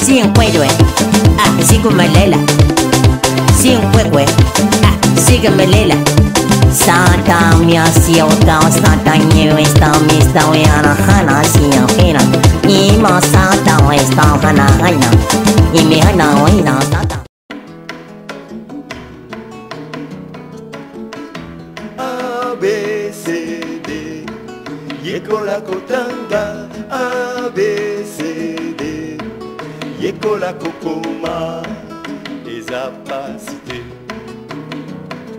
Sinkwedwe ah sikumelela Sinkwekwe ah sikumelela Santa mia siota santa nyewe sta mi sta we ana hana sia hena Ima santa we sta hana hana Ime hana we na santa A, B, C, D Yekola kotanga A, B, C, D Yekola kokoma eza pasi te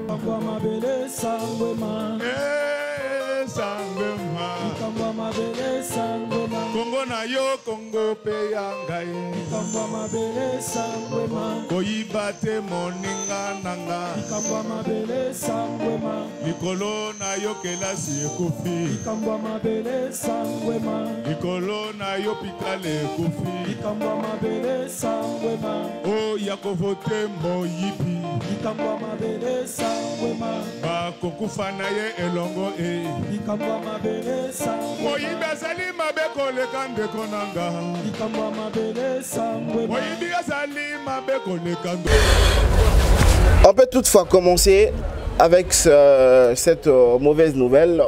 Likambo mabele sangwema Eh, sangwema Likambo mabele sangwema Kongo na yo Kongo pe ya ngai Likambo mabele sangwema Koyiba te moninga na nga Likambo mabele sangwema Likolo na yo kelasi ekufi Likambo mabele sangwema Likolo na yo pitale ekufi Likambo mabele sangwema Oya kovote moyibi Likambo mabele sangwema Bakokufa na ye elongo e Likambo mabele sangwema Moyibi azali mabe koleka ndeko na nga Likambo mabele sangwema Moyibi azali mabe koleka On peut toutefois commencer avec cette mauvaise nouvelle.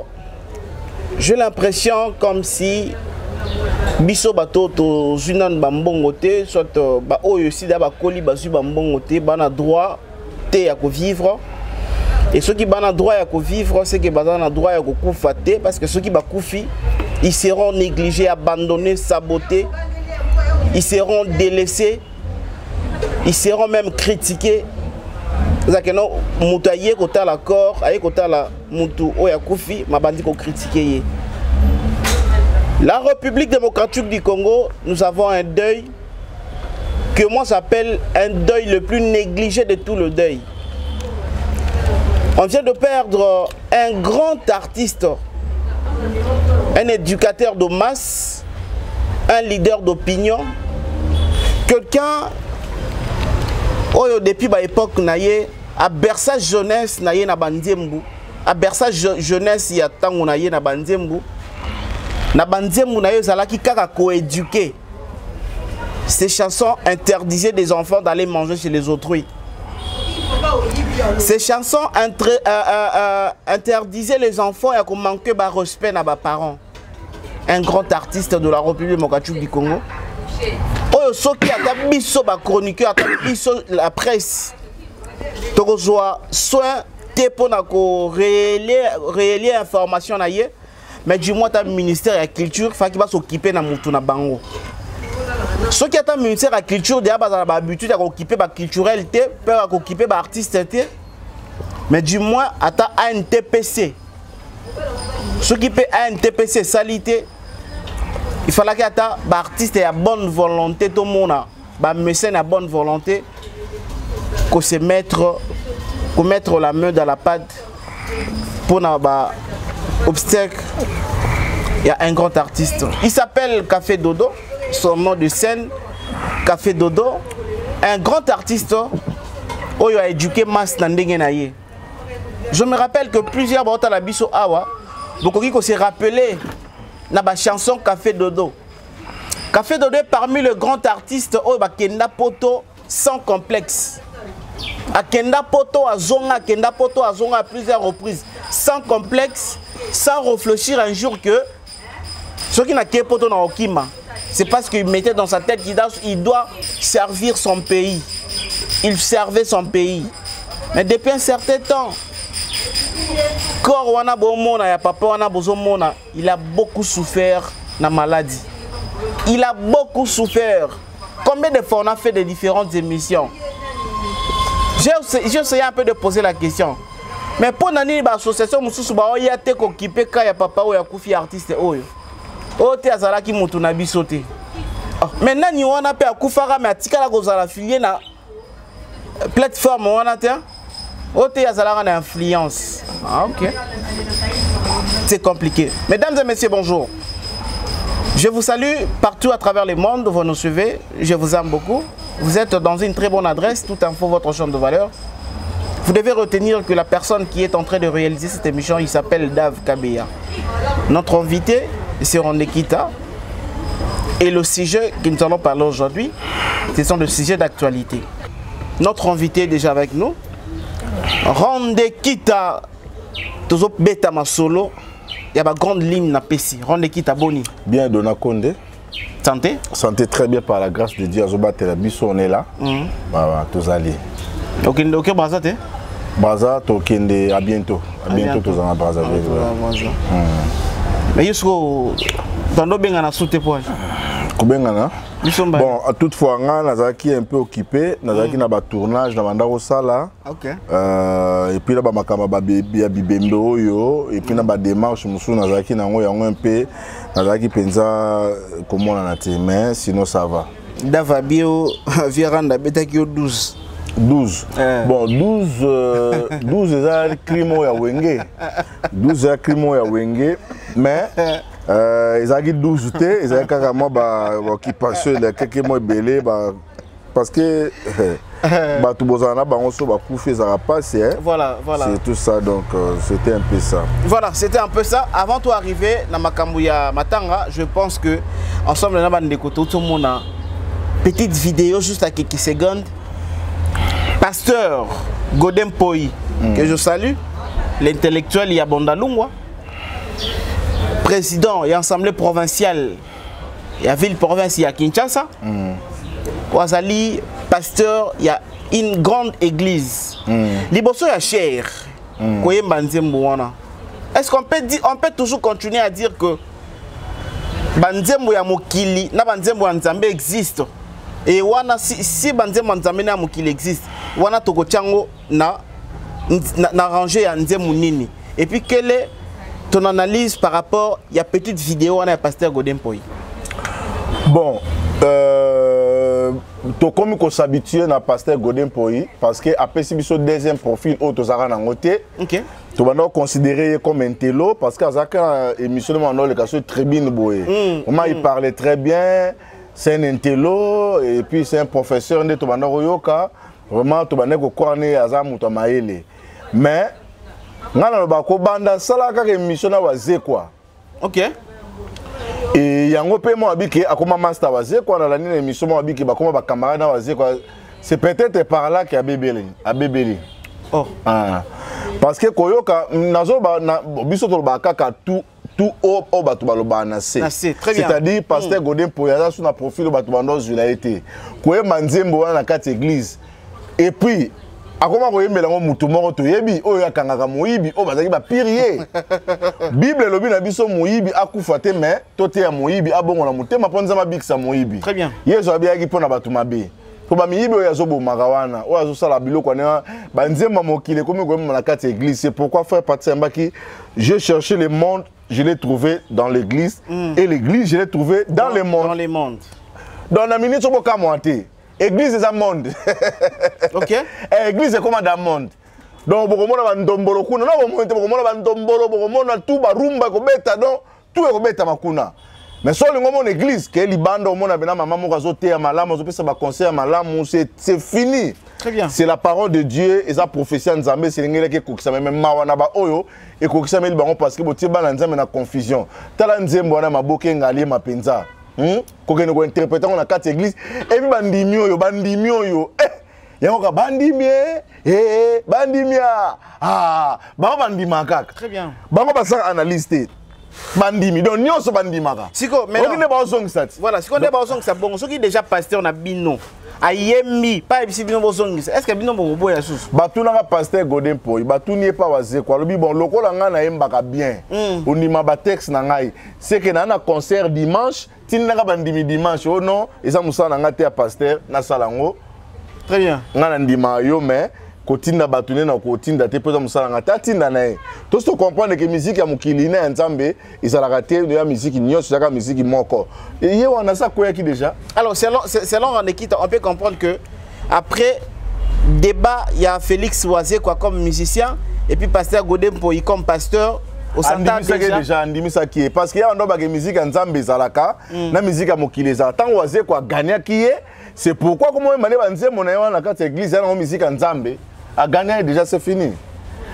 J'ai l'impression comme si biso bato tozwi nanu bambongo te, soit baoyo sida bakoli bazwi bambongo te, bana droit te ya kovivre. Et ceux qui bana droit ya kovivre, c'est que baza na droit ya kokufa te, parce que ceux qui bakufi, ils seront négligés, abandonnés, sabotés, ils seront délaissés, ils seront même critiqués. Ezalaki no moto aye kotala corps, aye kotala moto oyo akufi, mabandi kocritiquer ye. La République démocratique du Congo, nous avons un deuil que moi j'appelle un deuil le plus négligé de tout le deuil. On vient de perdre un grand artiste, un éducateur de masse, un leader d'opinion, quelqu'un oyo depuis ba époque na ye a bersa jeunesse na ye na banzembu, a bersa jeunesse ya tango na ye na banzembu, na banzembu na ye ezalaki kaka koéduquer. Ces chansons interdisaient des enfants d'aller manger chez les autrui. Ces chansons interdisaient les enfants à manquer de respect à leurs parents. Un grand artiste de la République démocratique du Congo. Oyo soki ata biso ba chroniqueur, ata biso la presse, tokozwa soin te mpona ko relayer information na ye, mais du moins ata ministère ya culture faki ba s'occuper na mutu na bango. Soki ata ministère ya culture deya bazala ba habitude ya kooccuper ba culturel te, mpe ya kooccuper ba artiste te, mais du moins ata ANTPC. Soki mpe ANTPC esali te, il fallait ata ba artiste ya bonne volonté tomona ba mécène ya bonne volonté ko se mettre, ko mettre la main dans la pâte pour na ba obstacle. Il y a un grand artiste, il s'appelle Café Dodo, son nom de scène Café Dodo, un grand artiste oyo a éduqué masse na ndenge na ye. Je me rappelle que plusieurs baota la biso awa bokoki ko se rappeler na ba chanson Café Dodo. Café Dodo est parmi les grands artistes oyo bakenda poto sans complexe. Akenda poto azonga, akenda poto azonga à plusieurs reprises sans complexe, sans réfléchir un jour que ce qui n'a qu'un poto na okima, c'est parce qu'il mettait dans sa tête qu'il doit servir son pays. Il servait son pays. Mais depuis un certain temps, corps wana bomona ya papa wana bozomona, il a beaucoup souffert na maladie. Il a beaucoup souffert. Combien de fois on a fait des différentes émissions? J'ai essayé un peu de poser la question. Mais pour nani ba association mususu ba oya te ko kipe ka ya papa oyo akufi artiste oyo. Oyo te azalaki mutu na biso te. Oh, mais nani wana pe akufaka mais atikala kozala affilié na plateforme wana te? Oyo te azalaka na influence. Ah, ok. C'est compliqué. Mesdames et messieurs, bonjour. Je vous salue partout à travers le monde où vous nous suivez. Je vous aime beaucoup. Vous êtes dans une très bonne adresse, tout info, votre chambre de valeur. Vous devez retenir que la personne qui est en train de réaliser cette émission, il s'appelle Dave Kabeya. Notre invité, c'est Ronekita. Et le sujet que nous allons parler aujourd'hui, Ce sont des sujets d'actualité. Notre invité est déjà avec nous. Ronde Kita, tozo beta masolo, il y a ma grande ligne na pesi. Ronde Kita boni. Bien Dona Konde. Santé? Santé très bien par la grâce de Dieu. Azoba Telabiso, on est là. Bah, tous allés. Ok, ok, Braza, t'es? Braza, tokende, à bientôt. À bientôt, tous en Brazzaville. Mais jusqu'au. Dans le bien, on a sauté pour. Kobengana? Bon, toutefois, nga nazalaki un peu occupé, nazalaki na ba tournage na banda kosala. OK. Et puis là ba makamba ba ya bibembe oyo, et puis na ba démarche mosusu nazalaki nango yango un peu, nazalaki penza komona na te, mais sinon ça va. Dava bio viranda betaki yo 12. 12. Bon, 12 12 eza crime ya Wenge. 12 eza crime ya Wenge, mais ezalaki 12 te, ezalaki kaka mwa baoccupation elekaki mwa ebele, parce que bato bozala na bango so bakufi ezalaka pasi. Voilà, voilà. C'est tout ça, donc c'était un peu ça. Voilà, c'était un peu ça. Avant tout arriver na makambo ya matanga, je pense que ensemble na bandeko tout le monde a petite vidéo juste à quelques secondes. Pasteur Godé Mpoyi, que je salue, l'intellectuel ya Bandalungwa, président et assemblée provinciale ya ville province ya Kinshasa. Wazali pasteur, il y a une grande église. Liboso ya cher. Koyemba nzembo wana. Est-ce qu'on peut dire, on peut toujours continuer à dire que banzembo ya mokili na banzembo ya Nzambe existe? Et wana si banzembo ya Nzambe na mokili existe, wana tokotyango na ranger ya nzembo nini? Et puis quelle est ton analyse par rapport à la petite vidéo wana ya pasteur Godé Mpoyi? Bon, tokomi kos'habituer na pasteur Godé Mpoyi parce que apesi biso deuxième profil oyo tozalaka nango te. Tobanda considérer comme un télo parce que azalaka na émission moko oleka so tribune boye. Vraiment, il parlait très bien, c'est un intello et puis c'est un professeur nde tobanda koyoka. Vraiment tobanda kokroire ne aza moto ya mayele. Mais nga naloba kobanda sala kaka émission na Wazekwa. Et yango pe mo abiki akoma master Wazekwa na lani na émission mo abiki bakoma ba camarade na Wazekwa. C'est peut-être par là qu'il y a bébélé, a bébélé. Oh. Ah. Parce que koyoka nazo ba na, biso to ba kaka tout o o bato baloba na se. Na se, très bien. C'est-à-dire pasteur Godé Mpoyi aza sous na profil bato bando zula été. Koyemba nzembo wana na kati église. Et puis akoma koyembela ngo mutu moko toyebi oyo akangaka moyibi oyo bazalaki bapirie. Bible elobi na biso moyibi akufa te, mais toteya moyibi abongola motema mpo Nzambe abikisa moyibi. Très bien. Yesu abiyaki mpo na bato mabe. Po bamiyibi oyo azobomaka wana, oyo azosala biloko wana, banzembo ya mokili ekomi koyemba na kati ya église. C'est pourquoi frère Patrice Mbaki, j'ai cherché le monde, je l'ai trouvé dans l'église. Et l'église, je l'ai trouvé dans le monde. Dans le monde. Dans la minute, on peut monter. Église est un monde. Eh, église est comme dans le monde. Donc, bokomona ba ndombolo kuna, non, bokomona te, bokomona ba ndombolo, bokomona tout ba rumba kobeta, donc tout est kobeta makuna. Mais so olingo mona église, ke libanda omona bena mama moko azoteya malamu, azopesa ba conseil ya malamu, c'est fini. Très bien. C'est la parole de Dieu, eza prophétie ya Nzambe, esengelaki ekokisama, mais mawa na ba oyo ekokisameli bango parce que botie bana Nzambe na confusion. Tala nzembo wana maboke ngalie mapenza. Kokende ko interpréter ngo na kati ya église, et puis bandimi oyo, bandimi oyo. Yango ka bandimi, bandimi, ah. Ah, bango bandima kaka. Très bien. Bango basaka analyse te. Bandimi, donc nyonso bandimaka. Siko, mais Oki nde baozongisa ti. Voilà, siko nde baozongisa bongo. Soki déjà pasteur na bino ayembi, pa yebisi bino bozongisa. Est-ce que bino bokoboya susu? Batunaka pasteur Godé Mpoyi, batuni ye pa Wazekwa, alobi bon lokola ngai nayembaka bien. Ondima ba texte na ngai. C'est que na concert dimanche, tindaka bandimi dimanche. Oh non, eza mosala na ngai te ya pasteur, nasala yango. Très bien. Ngai na ndima yo, mais kotinda bato nde na kotinda te mpo eza mosala na ngai te, atinda na ye. Tosi tocomprendre ke musique ya mokili na ya Nzambe ezalaka te, ya musique nyonso ezalaka musique moko. Et ye wana sa akweyaki déjà. Alors, selon Randekita, on peut comprendre que après débat, il y a Félix Wazekwa comme musicien et puis pasteur Godé Mpoyi comme pasteur. Au Santa Andimisaki déjà. déjà, andimisaki ye. Parce que ya ndo bake musique ya Nzambe ezalaka, na musique ya mokili ezalaka. Ntango Wazekwa agagnaki ye, c'est pourquoi comment oyemba nde banzembo na ye wana na kati ya église, ya nango musique ya Nzambe, a gagné déjà, c'est fini.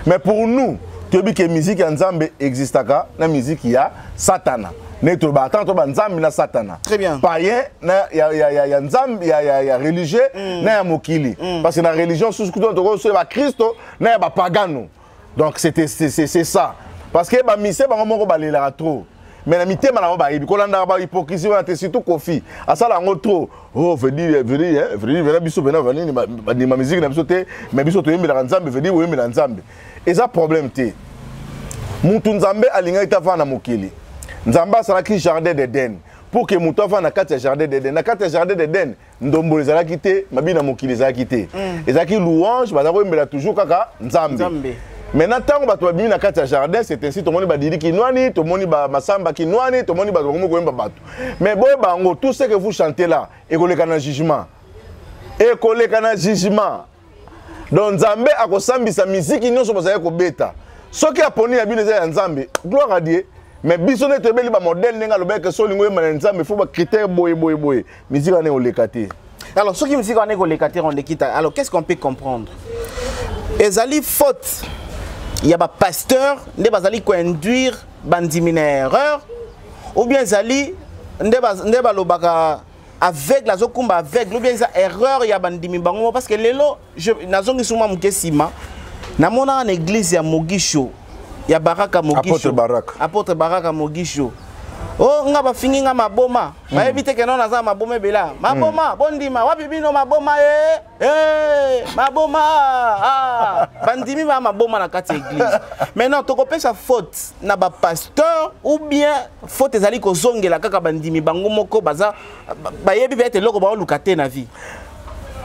Mais pour nous, toyebi ke musique ya Nzambe existaka na musique ya Satana. Ndenge tolobaka ntango to banzambe na satana. Très bien. Païen na ya, ya, ya, ya nzambe ya, ya, ya religieux na ya mokili. Parce que na religion susu kutu tokosoya bakristo na ya bapagano. Donc c'était c'est ça. Parce que bamise bango moko balelaka trop. Mais na mitema na bango bayebi kolandaka ba hypocrisie wana te, surtout Kofi asala yango trop. Oh, veut dire hein, veut dire vena biso pena vanini bandima musique na biso te, mais biso toyembelaka Nzambe, veut dire oyembela Nzambe. Eza problème te. Mutu Nzambe alingaki te avanda na mokili. Nzambe asalaki jardin d'Eden pour que mutu avanda na kati ya jardin d'Eden. Na kati ya jardin d'Eden, ndombolo ezalaki te, mabi na mokili ezalaki te. Ezalaki louange, baza koyembela toujours kaka Nzambe. Nzambe. Maintenant, ntango bato babimi na kati ya jardin, c'est ainsi tomoni badidi kinwani, tomoni bamasamba kinwani, tomoni bato bakomi koyemba bato. Mais boyeba yango, tout ce que vous chantez là, ekoleka na jugement. Ekoleka na jugement. Donc Nzambe akosambisa miziki nyonso bazali kobeta. Soki aponi ya bino eza ya Nzambe, gloire à Dieu. Mais biso nde toyebeli ba modèle ndenge alobaki so olingi oyemba na Nzambe, faut ba critère boye boye boye. Miziki wana ekoleka te. Alors soki miziki wana ekoleka te, Rondekita, alors qu'est-ce qu'on peut comprendre? Ezali faute ya ba pasteur nde bazali koinduire bandimi na erreur, ou bien ezali nde balobaka aveugle azokumba aveugle, ou bien eza erreur ya bandimi bango, parce que lelo nazongisi mwa moke nsima, namonaka na église ya Mogisho, ya Baraka Mogisho. Apôtre Baraka. Apôtre Baraka Mogisho. Oh, nga bafingi nga maboma. Bayebi te ke non naza maboma ebela. Maboma, bondima, wapi bino maboma e? Eh, maboma. Ah, bandimi ba maboma na kati église. Maintenant tokopesa faute na ba pasteur ou bien faute ezali kozongela kaka bandimi bango moko baza bayebi peut-être eloko baoluka te na vie.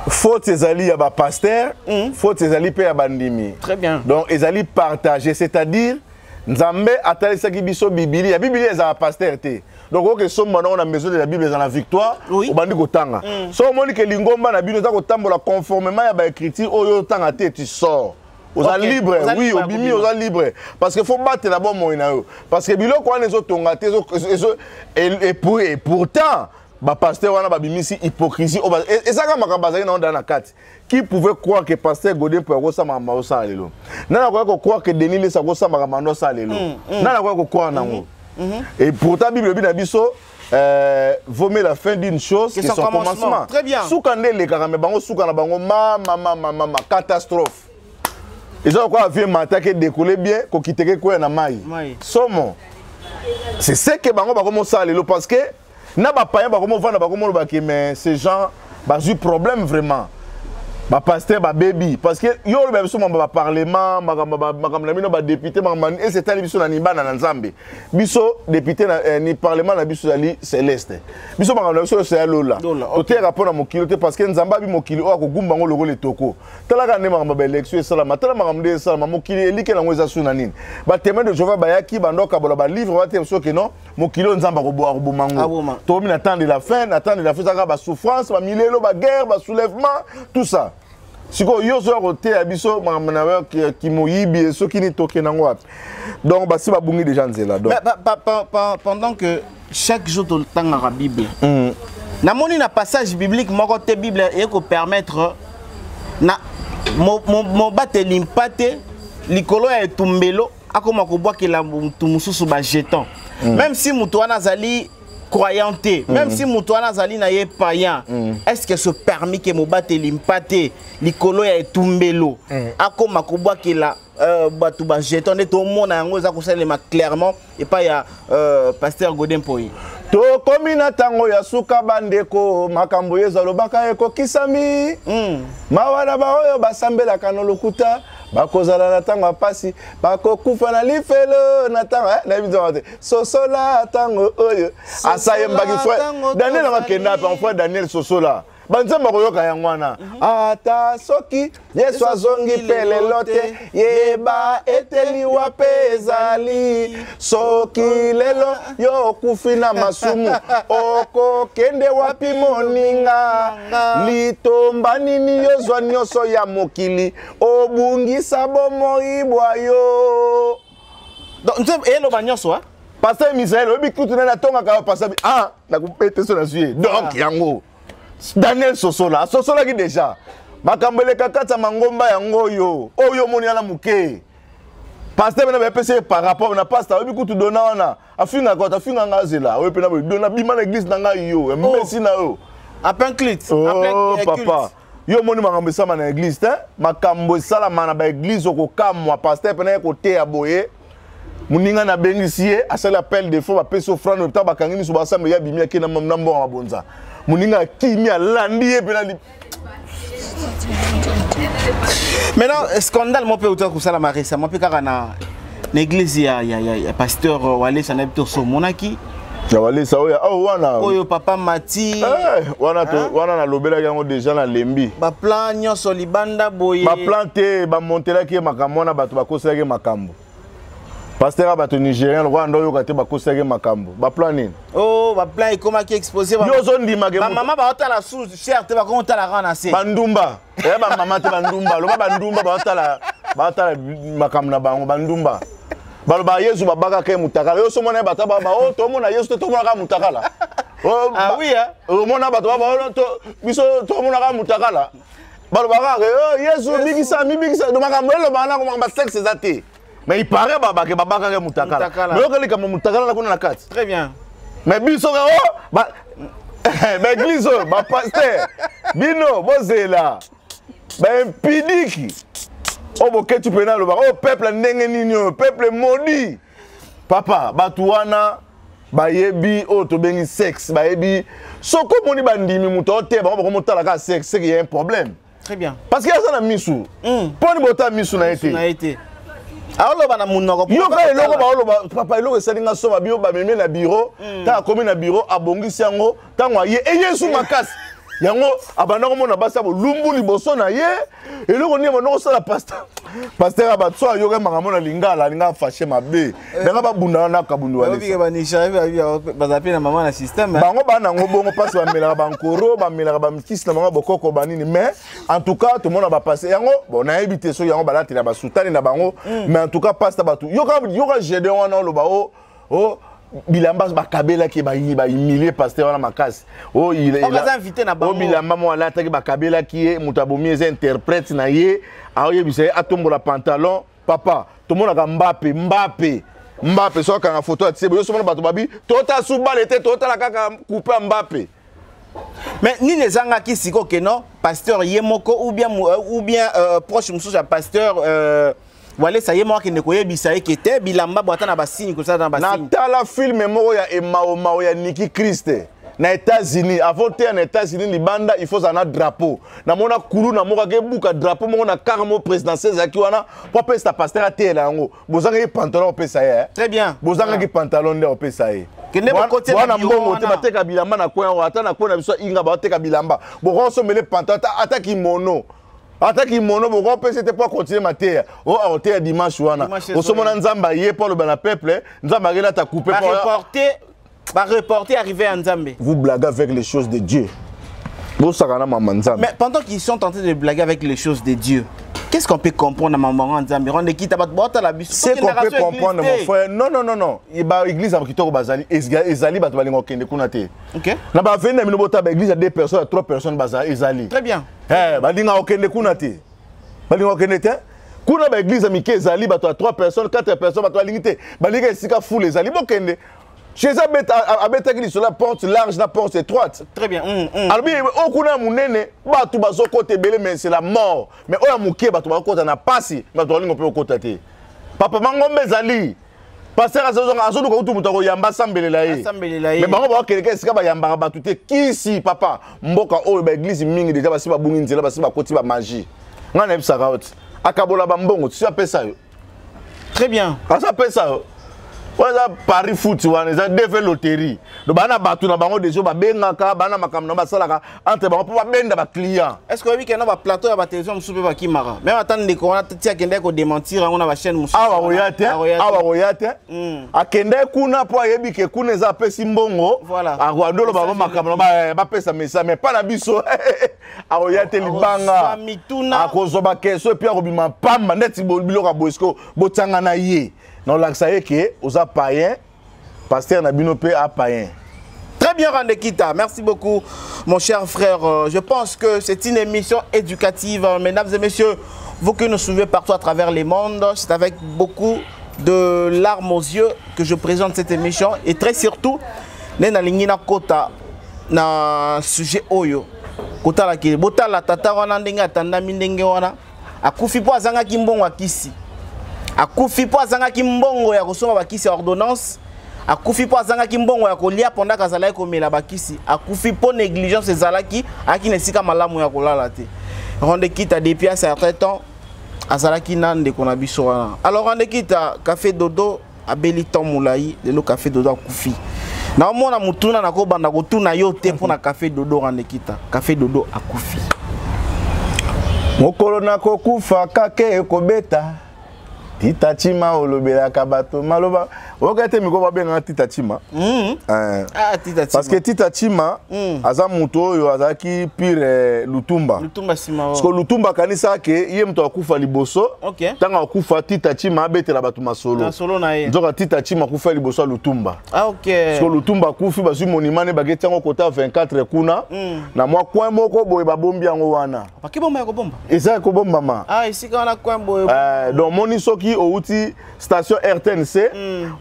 Faute ezali ya ba pasteur, faute ezali pe ya bandimi. Très bien. Donc ezali partagé, c'est-à-dire Nzambe atalisaki biso Biblia. Biblia ezala pasteur te. Donc oke somba nango na maison de la Bible ezala na victoire, obandi kotanga. So omoni ke lingomba na bino eza kotambola conformément ya ba écriture oyo otanga te, tu sors. Oza libre, Oza oui, libre ya obimi, kobima. oza libre. Parce que faut battre la bomoi na yo. Parce que biloko wana ezotonga te, ezo, ezo, et, et pour, et pourtant, ba pasteur wana babimisi hypocrisie oyo ezaka makambo bazalaki na onda na kati. Qui pouvait croire que pasteur Godé Mpoy akosala makambo azosala lelo? Nani akoki ko croire que Denis Lessie akosala makambo azosala lelo? Nani akoki ko croire nango? Et pourtant Bible elobi na biso, vaut mieux la fin d'une chose que que son son commencement. commencement. Très bien. Suka nde elekaka, mais bango suka na bango, ma, ma, ma, ma, ma, ma, catastrophe. Ils ont quoi vieux matin qui décollé bien, ko kiteke quoi na mai. Mai. Somo. C'est ce que bango ba ça lelo parce que na ba païen ba komo vanda ba komo ba mais ces gens ba eu problème vraiment. Ba pasteur ba baby parce que yo ba biso ba parlement ba ba ba na bino ba député ba et c'est tali biso na nibana na Nzambe. Biso député na ni parlement na biso ali céleste. Biso ba na biso c'est lola. Lola, ok. Tote rapport na mokilo te parce que Nzamba bi mokili o akogumba ngo lokole toko. Talaka ne makambo ba élection esalama, tala makambo nde esalama, mokili elike nango eza su na nini. Ba témoin de Jéhovah bayaki bandoka bola ba livre ba te soki non mokili oyo Nzambe akoboma ngo. Aboma. Tokomi na temps de la fin, na temps de la fin ezalaka ba souffrance, ba milelo, ba guerre, ba soulèvement, tout ça. Sikoyo yo ozoya koteya biso makambo na yo kimoyibi soki nini tokende yango wapi. Donc basi babungi déjà nzela. Donc Mais, pendant que chaque jour totangaka Bible. Namoni na passage biblique moko te Bible eko permettre na mobateli mpate likolo ya etumbelo akoma kobwakela mutu mosusu ba jeton. Même si mutu wana azali croyant te, même si mutu wana azali na ye païen, est-ce que ce permis que mobateli mpate likolo ya etumbelo akoma kobwakela bato ba jeton nde tomona yango eza kosalema clairement epai ya pasteur Godé Mpoy. Tokomi na ntango ya suka bandeko, makambo Yesu alobaka ekokisami. Mawa na baoyo basambelaka na lokuta, bakozala na ntango ya pasi, bakokufa na lifelo na ntango, nayebi nzambe te. Sosola ntango oyo. Sosola Asayembaki frère ntango Daniel tozali. akenda pe, frère Daniel sosola. Banzambe bakoyoka yango wana. Ata soki Yesu azongi pe lelo te, yeba ete liwa pe ezali. Soki lelo yo okufi na masumu, okokende wapi moninga? Litomba nini yozwa nyonso ya mokili, obungisa bomoi bwa yo. Donc, nzembo eloba nyonso, hein? Pasteur Misael, oyebi kutu nani atongaka yo, pasteur ah, nakobete so nazwi ye. Donc, yango. Daniel Sosola, asosolaki déjà. Makambo eleka kati ya mangomba yango oyo. Oyo omoni wana moke. Pasteur mena bapesi ye par rapport na pasteur oyebi kutu dona wana afingaka bato afinga nga azela oyo mpena boye dona bima na église na ngai yo emesi na yo. En plein culte. Oh papa, yo omoni makambo esalama na église te, makambo esalama na baeglise okokamwa. Pasteur mpena ye koteya boye, moninga nabengisi ye, asali appel de fonds, bapesi offrande, ntango bakangi miso basambe, ye abimi ake na mbongo mabonza, moninga akimi alandi ye mpena. Maintenant, scandale moko mpe euta kosalama récemment mpe kaka na église ya pasteur Walesa, nayebi te so omonaki. Ya Walesa oyo, oh, wana oyo papa Mati. Eh, wana to, wana nalobelaki yango déjà, nalembi. Baplan nyonso libanda boye. Baplan te, bamontelaki ye makambo wana, bato bakoselaki ye makambo. Pasteur ya bato nigérien lokola ndo oyoka te, bakoselaki ye makambo. Baplan nini? Oh, baplan ekomaki exposé. Yo ozondimake. Bamama baotala sous cher te, bakomi otala kaka na se. Bandumba eya bamama te, bandumba, loba bandumba baotala, baotala makambo na bango. Bandumba baloba Yesu babakaka ye mutakala. Yo somona ye bato baba o tomona Yesu te, tomonaka mutakala. Ah oui, hein? Omona bato baba biso tomonaka mutakala, balobaka kaka oh, Yesu bikisa, mibikisa. Do makambo elobaka nango makambo ya sexe eza te, mais il paraît babake babakaka ye mutakala. Mutakala. Mais yoka likambo mutakala na kuna na kati. Très bien. Mais biso ka o baeglise oyo, bapaster bino bozela baimpidiki oyo boketi mpena alobaka oyo peuple ndenge nini, oyo peuple maudit. Papa, bato wana bayebi oyo tobengi sexe, bayebi. Soki omoni bandimi moto aoteya bango, bakomotala kaka sexe, c'est qu'il y a un problème. Très bien. Parce que aza na misu mponi botala misu na ye na te. Ye te, aoloba na monoko. Yoka eloko baoloba, papa, eloko esali nga so babi oyo bamemi na bureau. Ntango akomi na bureau, abongisi yango, ntango aye eyesu makasi yango, abanda komona basi ya bolumbu liboso na ye. Eloko nini abanda kosala? Pasteur ya bato so ayoka makambo na lingala, alinga afashe mabe ndanga babundana na Kabundu Walesa. Obike banigérien baza mpe na mama na système. Bango baa nango bongo mpasi, bamelaka bankoro, bamelaka bamikisi na bango bokoko banini. Mais en tout cas tomona bapasse yango, bon, nayebi te soki yango balatela basutani na bango, mais en tout cas pasta bato yoka, yoka Gédéon wana oloba o bilamba bakabelaki, bahumilie pasteur wana makasi. O Aza invité na bango. O bilamba mo alataki bakabelaki ye, moto abomi eza interprète na ye, aoyebisa ye atombola pantalon. Papa, tomonaka Mbappe, Mbappe, Mbappe so akanga foto atie boye, osomona bato babi totala su bale te, totala kaka coupe ya Mbappe. Mais nini ezangaki sikoyo ke non, pasteur ye moko ou bien proche mosusu ya pasteur Walesa ye moko akende koyebisa ye ke te, bilamba bo ata na basigne, kosala na basigne? Natala film moko ya emaomao ya Niki Christ na États-Unis. Avant teya na États-Unis libanda, il faut zala na drapeau. Namona kulu na moko akebuka drapeau moko na car moko présidentiel ezalaki wana mpo apesa pasteur ateyela yango. Bozangaki pantalon opesa ye, eh? Très bien. Bozangaki pantalon nde opesa ye. Kende bokotia na wana bureau mbongo te. wana. Bateka bilamba na coin oyo, ata na coin na biso inga baoteka bilamba, bokosomele pantalon ata kimono, ata kimono bokopesa te mpo akontinue mateya o akoteya dimanche wana. Dimanche. Osomona Nzambe aye mpo aloba na peuple, Nzambe akeli ata coupe. Bareporte arrivé ya Nzambe. Vous blaguez avec les choses de Dieu, bosaka na mama Nzambe. Mais pendant qu'ils sont en train de blaguer avec les choses de Dieu, qu'est-ce qu'on peut comprendre na mamango Nzambe? Ronde kita bato baotala biso. Ce qu'on peut comprendre, mon frère, non, non, non, non, ba église ya kitoko bazali, ezali bato balinga kokende kuna te. Na baveni na bino, botala baeglise ya deux personnes, ya trois personnes, bazali, ezali. Très bien. Eh, balinga kokende kuna te, balinga kokende te kuna. Baeglise ya mike ezali, bato ya 3 personnes, 4 personnes, bato balingi te, balingi esika foule ezali. Bokende. Jésus abetaki lisolo ya porte large na porte étroite. Très bien. Alobi oyo kuna ya monene, bato bazokota ebele, mais c'est la mort. Mais oyo ya moke, bato bakokota na pasi, bato balingo mpe kokota te. Papa, mangombe ezali, pasteur azoluka kutu moto akoyamba, asambelela ye. Asambelela ye. Mais bango bakokeleka esika bayambaka bato te. Kisi, papa, mboka oyo baeglise mingi déjà basi babungi nzela, basi bakoti bamagie. Ngai nayebisaka yo ti akabola bambongo ti apesa yo. Très bien. Aza apesa yo wana eza pari foot, wana eza DV loterie. Donc baa na bato na bango déjà babengaka, baa na makambo na basalaka entre bango mpo babenda baclient. Est ce que oyebi kena baplateau ya batelevizio mosusu mpe bakimaka même ata ndeko wana ti akendaki kodémentir yango na bachaîne mosusu? Awa koya te, awa koya te. Akende kuna mpo ayebi ke kuna eza apesi mbongo. Akoandolo bango makambo na bapesa message, mais pa na biso akoya te, libanga. Mituna. Akozwa baquestion et puis akobima pamba ndeti biloko ya boye. Siko botianga na ye na olakisa ye ke oza païen, pasteur na bino mpe apaïen. Très bien, Randekita. Merci beaucoup, mon cher frère. Je pense que c'est une émission éducative. Mesdames et messieurs, Vous qui nous suivez partout à travers le monde, c'est avec beaucoup de larmes aux yeux que je présente cette émission et très surtout, nde nalingi nakota na sujet oyo kotala ke botala tata wana ndenge atandami ndenge wana akufi mpo azangaki mbongo ya kisi akufi mpo azangaki mbongo ya kosomba bakisi ya ordonnance akufi mpo azangaki mbongo ya kolia pendant azalaki komela bakisi akufi mpo négligence ezalaki ayaki na esika malamu ya kolala te. Ronde Kita, depuis un certain temps azalaki na ndeko na biso wana. Alors Ronde Kita, Café Dodo abeli temps molai, lelo Café Dodo akufi. Naomona mutuna nakobanda kotuna yo te mpo na Café Dodo. Ronde Kita, Café Dodo akufi. Mokolo nakokufa kake ekobeta. Tita Chima olobelaka bato maloba oyoka te mikolo babengaka Tita Chima. Ah, Tita Chima. Parce que Tita Chima aza moto oyo azalaki pire Lutumba. Lutumba nsima. Parce que Lutumba akanisaka ke ye moto akufa liboso. Ntango akufa, Tita Chima abetela bato masolo. Masolo na ye. Nzoka Tita Chima akufa liboso ya Lutumba. Parce que Lutumba akufi, bazwi monument ne baketi yango kota 24 kuna na mwa coin moko boye, babombi yango wana. Baki bomba ya kobomba. Eza ya kobombama. Ah, esika wana coin boye. Donc moni soki outi station RTNC,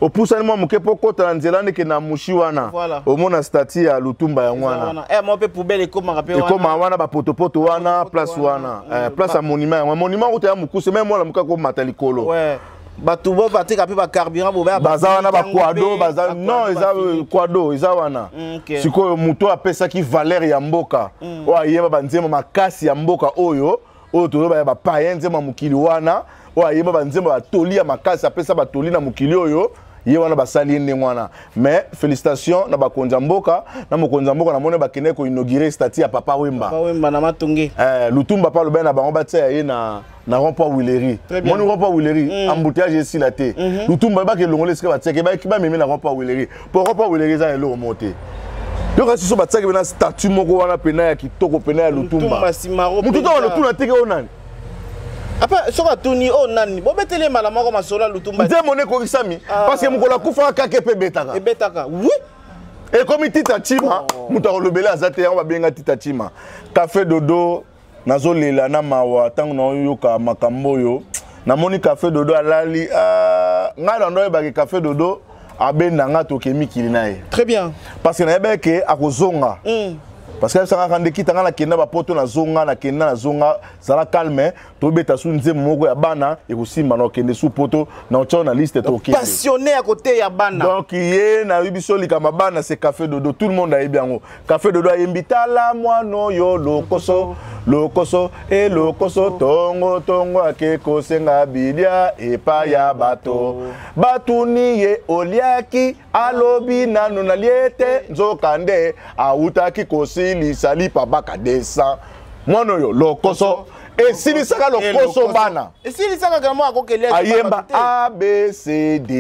opusani mwa moke mpo kota na nzela ndeke na mushi wana, omona statue ya Lutumba yango wana. Wana eh mo mpe poubelle ekomaka mpe wana. Ekoma wana, bapotopoto wana, place wana, place ya monument yango. Monument kuta ya mokuse, me mwana moke akomata likolo. Ouais, bato bo batika mpe bacarburant bo. Baza wana, baquado baza, non, eza quado eza wana. Sikoyo moto oyo apesaki valeur ya mboka, oyo ayeba banzembo makasi ya mboka oyo tozoba ya bapayen, nzembo ya mokili wana, oyo ayeba banzembo batoli ya makasi, apesa batoli na mokili oyo, ye wana basali ye ndenge wana. Mais félicitation na bakonzi ya mboka, na mokonzi ya mboka. Namoni bakende koinaugurer statue ya Papa Wemba. Papa Wemba na Matonge. Lutumba mpe alobaki na bango batia ye na rond point Willery. Très bien. Moni rond point Willery, embouteillage esila te. Lutumba baki elongoli esika batiaki, baki bamemi na rond point Willery, po rond point Willery eza eloko moko te. Yoka siso batiaki mpena statue moko wana pena ya kitoko pena ya Lutumba. Lutumba Simaro. Mutu to balotuna teke oyo nani? Apa soki atuni oyo nani, bobeteli ye mbala moko masolo ya Lutumba. Nzembo nde ekokisami, parce que mokolo akufaka kaka mpe ebetaka. Ebetaka, oui. Ekomi Tita Chima, moto akolobela aza te. Yango babenga Tita Chima Café Dodo. Nazolela na mawa ntango naoyoka makambo oyo. Namoni Café Dodo alali. Ah, ngai na ndo oyebaki Café Dodo abenda nga toke mikili na ye. Très bien. Parce que nayebaki ke akozonga, parce que ayebisaka nde kita nga nakenda bapoto, nazonga, nakenda, nazonga, zala calme, tobeta su nzembo moko ya bana ekosimba, na okende su poto na otya na liste, tokende. Passionné ya koteya bana. Donc ye nayebi biso likambo bana, c'est Café Dodo, tout le monde ayebi yango. Café Dodo ayembi: tala mwana oyo lokoso lokoso e lokoso, tongo tongo ake kosenga bilia epai ya bato, batuni ye oliaki, alobi nanu nalie te, nzoka nde awutaki kosilisa lipa baka 200. Mwana oyo lokoso esilisaka lokoso bana. Esilisaka kama akokelia. Ayemba abcd,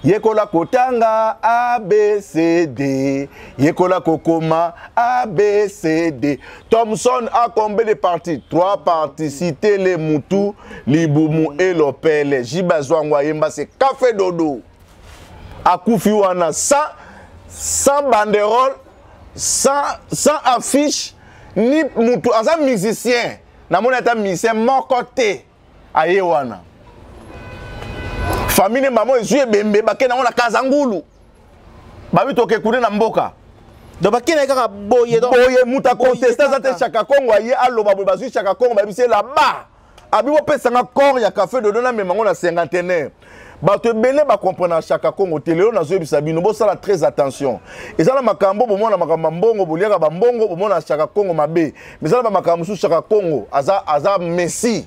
yekola kotanga abcd, yekola kokoma abcd. Thomson a combien de parties? Trois parties, cité le mutu, libumu et lopele. Jiba zwango ayemba, c'est Café Dodo. Akufi wana sans banderole, sans affiche ni mutu aza musicien. Namoni ata musicien moko te aye wana. Famille ne mamo ezwi ebembe, bakende yango na Kazangulu, babi toke kuna na mboka. Donc bakende kaka boye donc. Boye, mutu aconteste aza te. Kaka. Chaka Kongo aye aloba boye, bazwi Chaka Kongo, bayebisi ye là-bas, abi bopesanga corps ya Café Dodo namema yango na cinquantenaire. Bato ebele bacomprendre Chaka Kongo te. Lelo nazoyebisa bino, bosala très attention. Eza na makambo bomona, makambo ya mbongo, boliaka bambongo, bomona Chaka Kongo mabe, mais eza na bamakambo mosusu Chaka Kongo aza messi,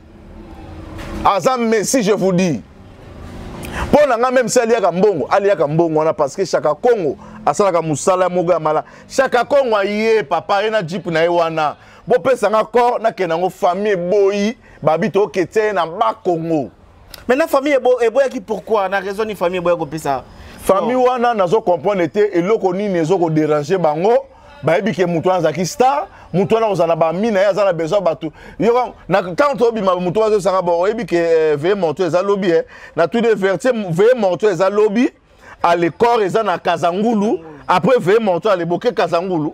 aza messi, je vous dis. Mpo na nga, même si aliaka mbongo, aliaka mbongo wana, parce que Chaka Kongo asalaka mosala moko ya mala. Chaka Kongo aye, papa ye na jeep na ye wana, bopesanga corps nakende yango. Famille eboyi, babi toketia ye na Bakongo. Maintenant famille eboyaki pourquoi? Na raison ni famille eboya kopesa? Famille wana nazo comprendre te eloko nini ezokodéranger bango. Bayebi ke moto wana azalaki star, moto wana kozala na bami na ye, aza na besoin bato. Yoka ntango tobima, moto azosanga bon, oyebi ke veillée mortuaire eza lobi, na tous les vertier, veillée mortuaire eza lobi, ale corps eza na Kazangulu, après veillée mortuaire ale boke Kazangulu.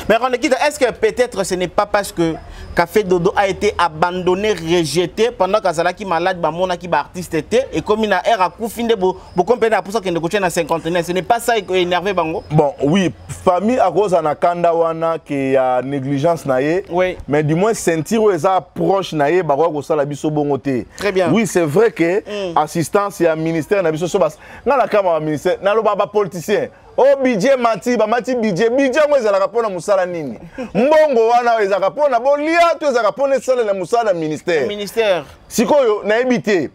Mais Randekita, est-ce que peut-être ce n'est pas parce que Café Dodo a été abandonné, rejeté pendant qu'azalaki malade, bamonaki ba artiste te et comme na air akufi nde bo bokompene apusa kende kotia na cinquantenaire. Ce n'est pas ça qui énervé bango. Bon, oui, famille akoza na kanda wana ke ya négligence na ye. Oui. Mais du moins sentir oyo eza proche na ye bakoka kosala biso bongo te. Très bien. Oui, c'est vrai que assistance ya ministère na biso so bas nga na kama ba ministère na loba ba politicien. Oh, budget mati, bamati budget. Budget yango ezalaka mpona mosala nini? Mbongo wana ezalaka mpona bolia to ezalaka mpona esalela mosala na ministère? Ministère. Sikoyo nayebi te.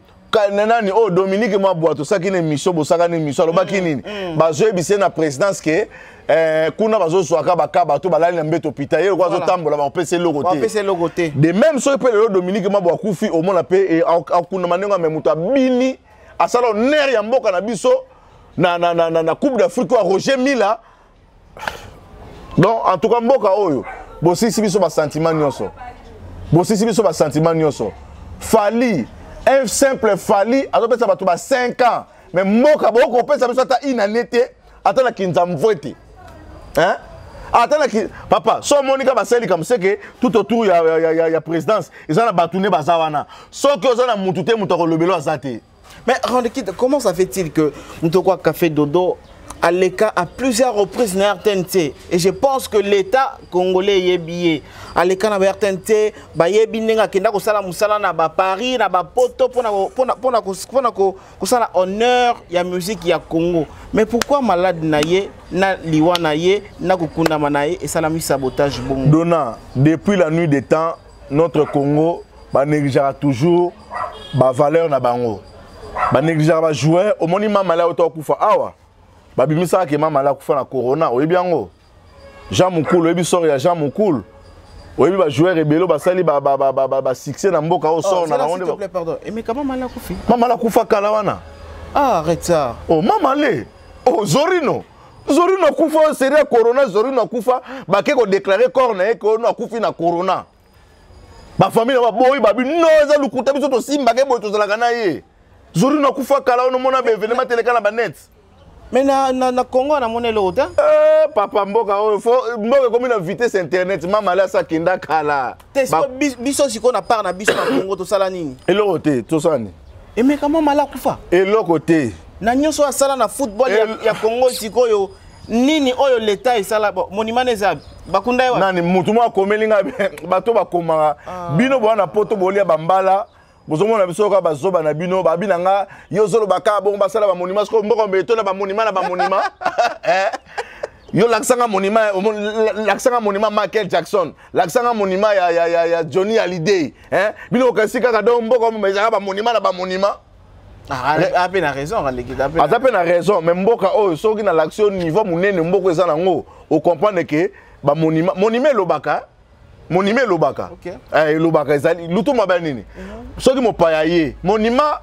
Na nani oyo Dominique Mabwa tosaki na émission, bosaka na émission, alobaki nini? Bazoyebisa ye na présidence ke kuna bazozwaka baka bato balali na mbeto hôpital, ye lokola azotambola bakopesa eloko te. Bakopesa eloko te. De même soki mpe lelo Dominique Mabwa akufi, omona mpe akundama ndenge ame moto abini asala honneur ya mboka na biso na Coupe d'Afrique ya Roger Mila. Donc en tout cas mboka oyo bosisi biso ba sentiment nyonso. Bosisi biso ba sentiment nyonso. Fally, un simple Fally azopesa bato ba 5 ans, mais mboka bokopesa biso ata une année te, ata na kinzamvwe te. Hein? Ata na ki papa, so monika basali comme c'est que tout autour ya présidence, eza na bato ne baza wana. Soki oza na mutu te, mutu akolobelo aza te. Mais Randekit, comment ça fait-il que Mutokwa Café Dodo aleka à plusieurs reprises na RTNT, et je pense que l'État congolais yebié aleka na RTNT, ba yebi ndenge akenda kosala musala na ba Paris, na ba Poto, pona pona pona pona kosala honneur ya musique ya Congo. Mais pourquoi malade na ye, na liwa na ye, na kokundama na ye, esalami sabotage bongo? Donna, depuis la nuit des temps, notre Congo ba négligera toujours ba valeur na bango. Ba négligera ba joueur, omoni mama la oto kufa awa. Ba bimisaka ke mama la kufa na corona, oyebi yango. Jean Mukulu, oyebi sort ya Jean Mukulu. Oyebi ba joueur ebelo basali ba succès na mboka o sort Oh, na c'est là, bango s'il te nde plaît, pardon. Et mais comment mama la kufi? Mama la kufa kala wana. Ah, arrête ça. Oh, mama le. Oh, Zorino. Zorino kufa série ya corona, Zorino kufa, ba ke ko déclarer corps na ye ko no akufi na corona. Ba famille ba boyi ba bi no eza lukuta biso to simba ke boyi tozalaka na ye. Zorino kufa kala ono mona ba événement teleka na ba net. Mais na Congo na mona eloko te? Papa mboka oyo fo mboka ekomi na vitesse internet, mama la sa kenda kala. Te, Ba siko biso siko na part na biso na Congo tosala nini? Eloko te, tosala nini? Et mais comment mala kufa? Eloko te. Na nyonso asala na football ya Congo sikoyo nini oyo l'État esala, bon, monument eza bakunda ye wapi? Nani mutu moko akomeli nga bato bakomaka. Bino boya na poto bolia bambala, bozomona biso kaka bazoba na bino, babi na nga, yo ozoloba kaka bongo basala ba monument, sikoyo mboka mbe na ba monument na ba monument. Yo lakisanga monument, lakisanga monument Michael Jackson, lakisanga monument ya Johnny Hallyday, hein? Bino okasi kaka donc mboka mbe ezalaka ba monument na ba monument. Ah, a pe na raison, Randekit, a pe na Aza pe na raison, mais mboka oyo soki na l'action niveau munene mboka eza nango, o comprendre que ba monument, monument elobaka, monument elobaka. Elobaka ezali lutu mabe nini? Soki mopaya ye, monument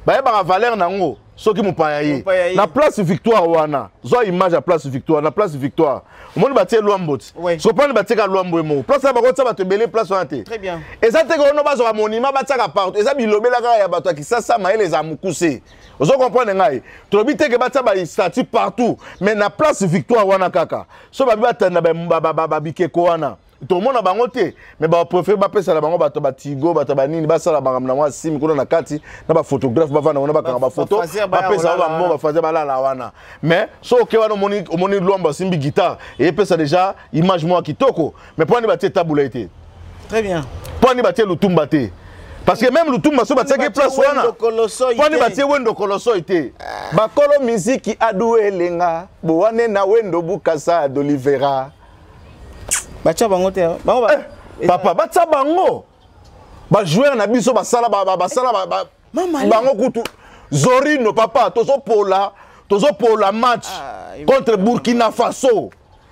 bayebaka valeur nango soki mopaya ye. Mopaya ye. Na place Victoire wana, zwa image ya place Victoire, na place Victoire. Omoni batie Lwambo ti. Soki pani batieka Lwambo ye moko. Place wana bakotia bato ebele place wana te. Très bien. Eza te ke ono bazwaka monument batiaka partout. Eza bilobela kaka ya bato ya Kisasa, mayele eza mokuse. Ozo comprendre ngai? Tolobi te ke batia ba statue partout, mais na place Victoire wana kaka. So babi batanda ba bikeko wana. Tomona bango te, mais ba préféré bapesa na bango bato ba Tigo, bato ba nini, basala makambo na mwa simi kuna na kati, na ba photographe bavanda wana bakanga ba photo, Ba fazer baya bapesa bango kolala ba mbongo, wana. ba fazer balala wana. Mais so oke wana omoni Lwambo asimbi guitare, eyepesa déjà image mwa kitoko, mais mpo nini batie tabula ye te? Très bien. Mpo nini batie Lutumba te? Parce que même Lutumba so batiaki Batie place wana. Wendo Kolosoy Mpo nini te. batie Wendo Kolosoy te? Bakolo miziki adu elenga, bowane na Wendo Bukasa d'Olivera. Batia bango te, hein? Bango ba- Papa, batia bango. Ba joueur na biso basala, ba, ba, basala, ba, ba, Mama, allez. bango kutu. Zorino, papa, tozopola match Ah, il contre Burkina Faso.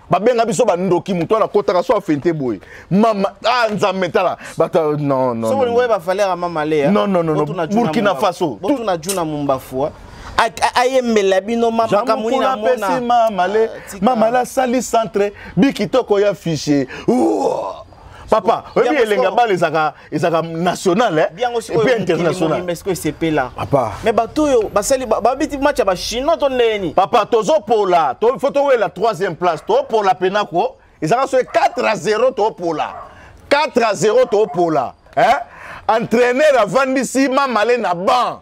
Babenga biso ba ndoki, mutu wana akotaka so afente boye. Mama, ah, Nzambe tala. Bata, non, non, So non, bolingo non. oyeba valeur ya Mama Lea, hein? Non, non, non, non. Botuna Juna Burkina Mumbafu. Faso. Botuna Juna Mumbafu, hein? Ayembela bino mama Jean Kamuni na Mukula mona. pesi Mama Le, Ah, tika. Mama La sali centre, bikitoko ya fichier. Ouh. Papa, Bien oyebi sikoyo. elenga bale ezaka national, hein? Bien Et sikoyo puis mokili international. mobimba, est-ce que c'est là? Papa. Mais bato oyo basali babeti match ya ba chinois to ndeni. Papa, tozopola, to, faut towe la troisième place, topola pena ko. Ezaka so 4-0 topola. 4 à 0 topola, hein? Entraîneur avandisi Mamale na banc.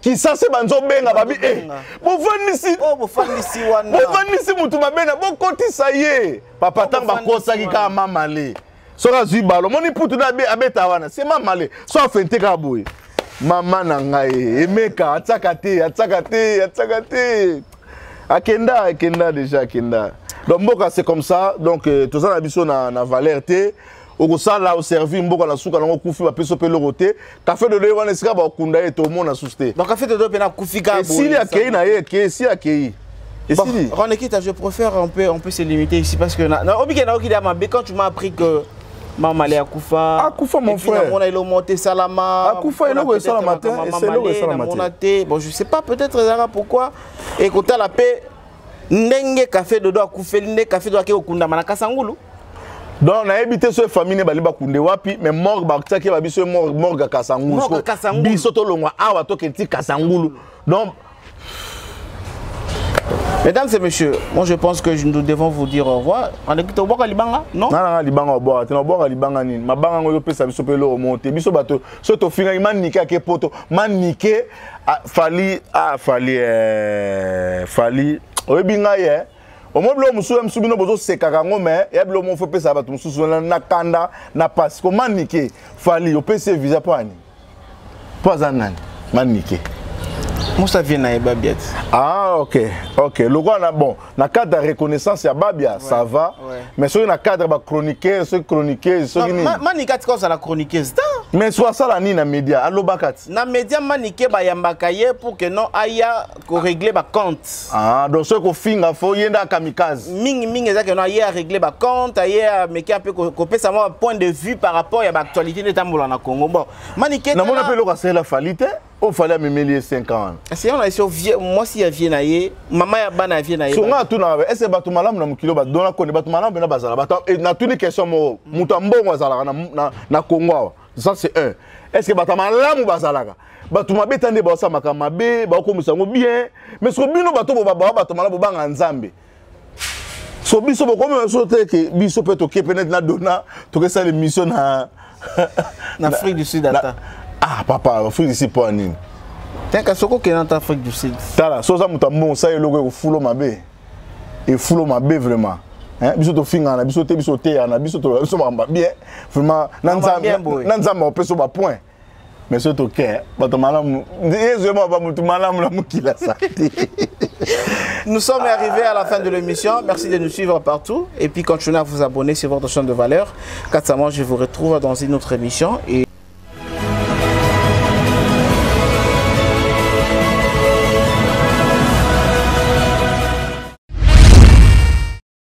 Kisase banzobenga babi eh, bovandisi, oh, bofandisi wana, bovandisi mutu mabe na bokotisa ye. Papa, ntango bakosaki kaka Mamale, soki azwi balo, omoni putu na abeta wana, se Mamale so afente kaka boye. Mama na ngai Emeka atiaka te, atiaka te, atiaka te, akenda, akenda déjà, akenda. Donc mboka, c'est comme ça. Donc toza na biso na valeur te. Okosala, oservi mboka, na suka nango okufi, bapesi mpe eloko te. Café Dodo ye wana, esika bakunda ye, tomona susu te. Donc Café Dodo mpe nakufi kaka. Esili, akei na ye, akei, esi akei, esili. Bon, Ronekita, je préfère, on peut se limiter ici parce que na obike na okili ya mabe quand tu m'as appris que Mama Le akufa. Akufa, mon frère. Namona eloko moko te esalama. Akufa, eloko esalama te, eloko esalama te. Namona te. Bon, je sais pas, peut-être ezalaka pourquoi ekotala mpe ndenge Café Dodo akufeli, nde Café Dodo ake kokundama na Kasangulu. Donc nayebi te so famille ne bali bakunde wapi, mais morgue batiaki ba biso, morgue ya Kasangulu. Morgue ya Kasangulu. Biso tolongwa awa, tokende ti Kasangulu, donc. Mesdames et messieurs, moi je pense que nous devons vous dire au revoir. On est au bord libanga, non? Nga nanga libanga obwaka te. Na obwaka libanga nini? Mabanga yango ezopesa biso mpe eloko moko te. Biso bato so tofingaki Manike ake poto, Manike, ah, Fali, ah, Fali, eh, Fali, oyebi ngai, eh? Omoi biloko mosusu ya mosusu bino bozosekaka yango, mais ya biloko moko fo opesaka bato mosusu na kanda na pasi ko. Manike, Fali opesi ye visa mpo ani? Mpo aza nani, Manike? Musa vient na ye Babia te. Ah, ok, lokola na, bon, na cadre ya reconnaissance ya Babia, ouais, ça va, ouais. Mais soki na cadre ba chroniqueur, soki chroniqueuse, soki nini. Manike atika kozala chroniqueuse ta. Mais so asala nini na média? Alobaka ti. Na média, Manike bayambaka ye pour que non aya korégler bacompte. Ah, donc soki kofinga, fo ye nde akamikaze. Mingi mingi eza ke non, aye arégler bacompte, aye ameki ape kopesa mwa point de vue par rapport ya baactualité nde etambola na Congo. Bon, Manike. Namona mpe eloko asalela Fali te. Oyo Fali amemeli ye 5 ans wana. Asi wana esi mwasi ya vie na ye, mama ya bana ya vie na ye. So nga atunaka, ese bato malamu na mokili oyo badona kone, bato malamu mpena bazala bato? Natuni question moko: moto ya mbongo azalaka na Congo awa? Ça c'est un. Est ce que bato ya malamu bazalaka? Bato mabe ta nde baosamaka mabe, baokomisa yango bien. Mais soko bino bato bawa bato malamu, bobanga Nzambe. So biso bokomi biso te ke biso mpe toke mpe neti na dona, tokesala émission na na Afrique du Sud ata. Ah papa, Afrique du Sud mpo ya nini? Tenka soki okende ata Afrique du Sud. Tala, so oza moto ya mbongo, osala eloko ekofulo mabe, efulo mabe vraiment. Hein, biso tofingana na biso te, biso toteyana na biso, toloba biso makambo bien vraiment na Nzambe akopesa bapoint. Mais so toke bato malamu, Yesu ye moko bamutu malamu na mokili aza te. Nous sommes arrivés à la fin de l'émission. Merci de nous suivre partout. Et puis continuez à vous abonner sur votre chaîne de valeur. Katsama, je vous retrouve dans une autre émission. Et...